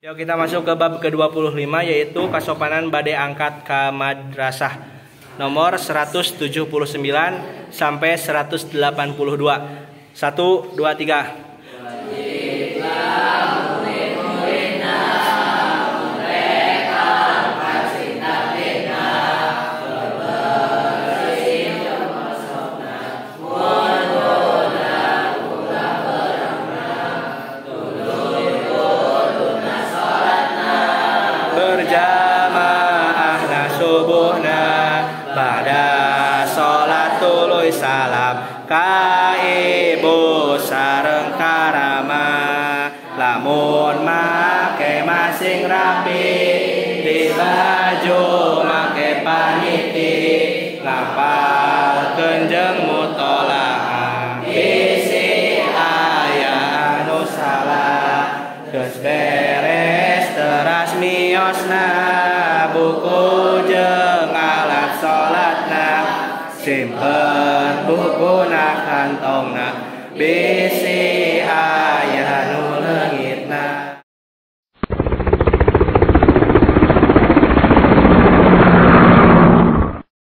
Yuk kita masuk ke bab ke-25 yaitu kasopanan bade angkat ka madrasah nomor 179 sampai 182. 1, 2, 3. Berjamaah subuhna ba'da salat tuluy salam ka ibu sareng karama lamun make masing rapi di baju make paniti ngapalkeun jeung mutolaah bisi aya anu salah geus beres teras miosna buku jeung alat salatna simpen bukuna kantongna bisi aya nu leungit.